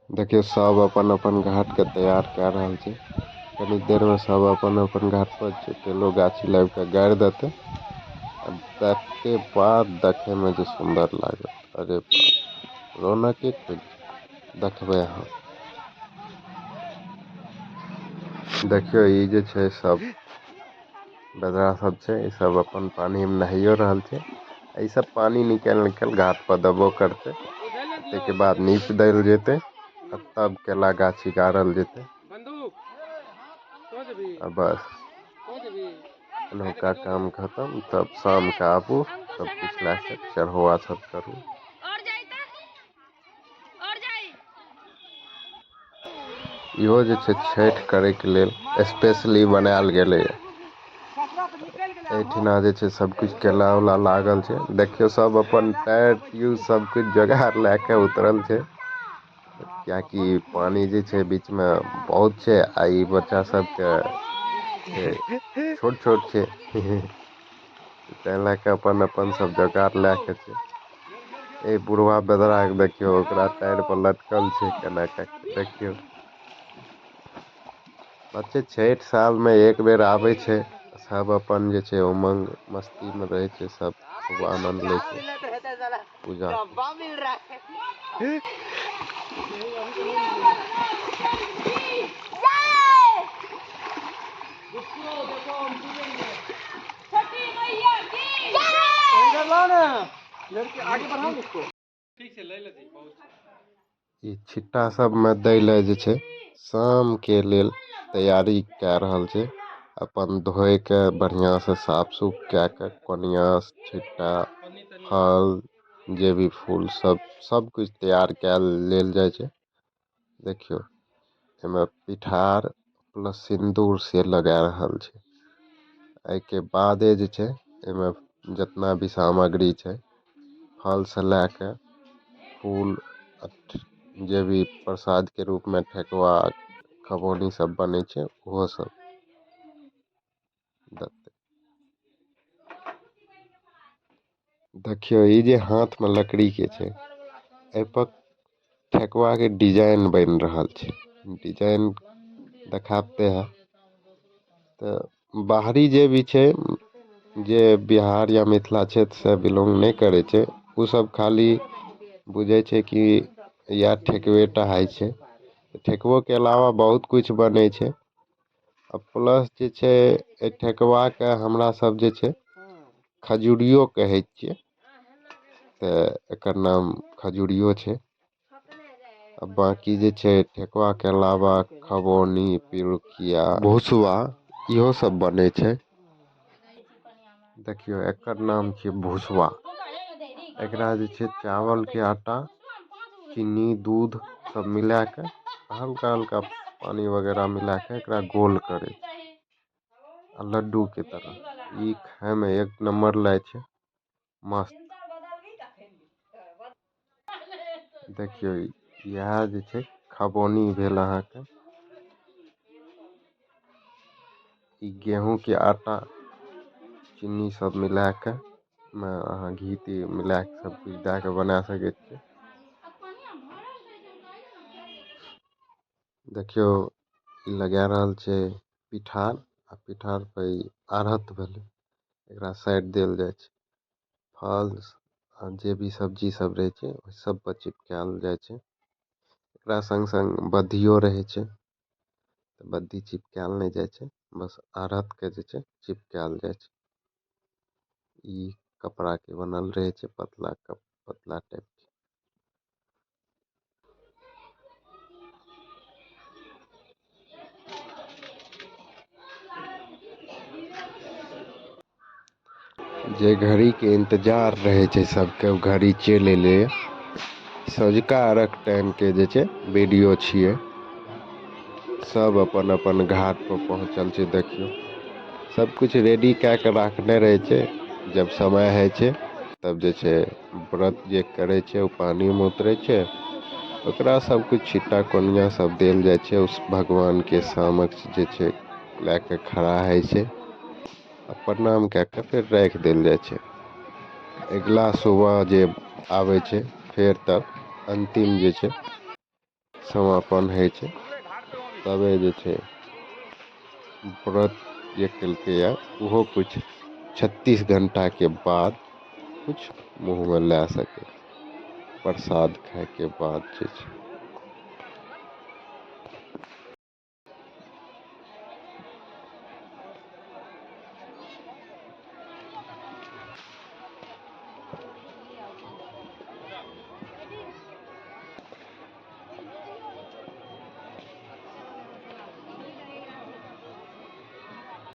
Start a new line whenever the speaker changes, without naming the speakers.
देखियो सब अपन-अपन घाट के तैयार के रहल छै। कनी देर में सब अपन-अपन घाट पर केलो गाछी लाब के गाड़ देते आ तके बाद देखे में जे सुंदर लागत अरे बाप रौनक खुल देखबे आहां। देखियो इ जे छै सब बेदरा सब छै इ सब अपन पानी में नहाइयो रहल छै इ सब पानी निकल-निकल घाट पर देबो करते ते के बाद नीप देल जेते आ तब केला गाछी गाड़ल जेते। आ बस एनहुका काम खत्म तब शाम के आबू सब कुछ लए के चढ़ौआ सब करू। इहो जे छै छठ करे के लेल स्पेशली बनायल गेले ये। एठिना जे छै सब कुछ केला उला लागल छै देखियो सब अपन टायर ट्यूब सब कुछ जोगाड़ लए के उतरल छै कियाकि पानी जे छै बीच में बहुत छै आ इ बच्चा सब के छै छोट-छोट छै ते लए के अपन-अपन सब जोगाड़ लए के छै। ए बुढ़वा बेदरा के देखियो ओकरा टायर पर लटकल छै केना के देखियो। बच्चे छठ साल में एक बेर आवे छै सब अपन जे छै उमंग मस्ती में रहे छै सब खूब आनंद ले छै पूजा के। इ छिट्टा सब में दै ले जे छै शाम के लेल तैयारी के रहल छै। अपन धोय के बढ़िया से साफ-सुफ के के कोनिया छिट्टा फल जे भी फूल सब सब कुछ तैयार के लेल जाय छै। देखियो एमे पिठार प्लस सिंदूर से लगा रहल छै। ए के बादे जे छै एमे जितना भी सामग्री छै फल से लए के फूल जे भी प्रसाद के रूप में ठेकुआ खबौनी सब बने छै ओहो सब देते। देखियो इ जे हाथ में लकड़ी के छै ए पर ठेकुआ के डिजाइन बन रहल छै। डिजाइन देखाबते है त बाहरी जे भी छै जे बिहार या मिथिला क्षेत्र से बिलोंग नै करे छै उ सब खाली बुझे छै कि या ठेकुए टा होय छै। ठेकुओ के अलावा बहुत कुछ बने छै। आ प्लस जे छै ए ठेकुआ के हमरा सब जे छै खजूरियो कहे छिये ते एकर नाम खजूरियो छै। आ बाकी जे छै ठेकुआ के अलावा खबौनी पिरुकिया भुसवा इहो सब बने छै। देखियो एकर नाम छै भुसवा। एकरा जे छै चावल के आटा चीनी दूध सब मिला के हल्का-हल्का पानी वगैरा मिला के एकरा गोल करे छै आ लड्डू के तरह इ खाय में एक नंबर लागे छै मस्त। देखियो इहे जे छै खबौनी भेल आहां के। इ गेहूं के आटा चीनी सब मिला के में आहां घी ती मिला के सब कुछ दए के बना सके छीये। देखियो इ लगा रहल छै पिठार आ पिठार पे इ आरत भेले एकरा साइड देल जाय छै। फल आ जे भी सब्जी सब रहे छै सब पर चिपकायल जाय छै। एकरा संग-संग बधियो रहे छै। बद्धी चिपकायल नै जाय छै बस आरत के जे छै चिपकायल जाय छै। इ कपड़ा के बनल रहे छै पतला पतला टाइप के। जे घड़ी के इंतजार रहे छै सबके उ घड़ी चल एले। संझुका अर्घ टाइम के जे छै वीडियो छिये। सब अपन-अपन घाट पर पहुंचल छै देखियो। सब कुछ रेडी के के राखने रहे छै जब समय होय छै तब जे छै व्रत जे करे छै उ पानी में उतरे छै ओकरा सब कुछ छिट्टा कोनिया सब देल जाय छै उस भगवान के समक्ष जे छै लए के खड़ा होय छै आ प्रणाम के के फिर राख देल जाय छै। अगला सुबह जे आवे छै फेर तब अंतिम जे छै समापन होय छै तबे जे छै व्रत जे केलके ये उहो कुछ 36 घंटा के बाद कुछ मुंह में ले सके छै प्रसाद खाय के बाद जे छै।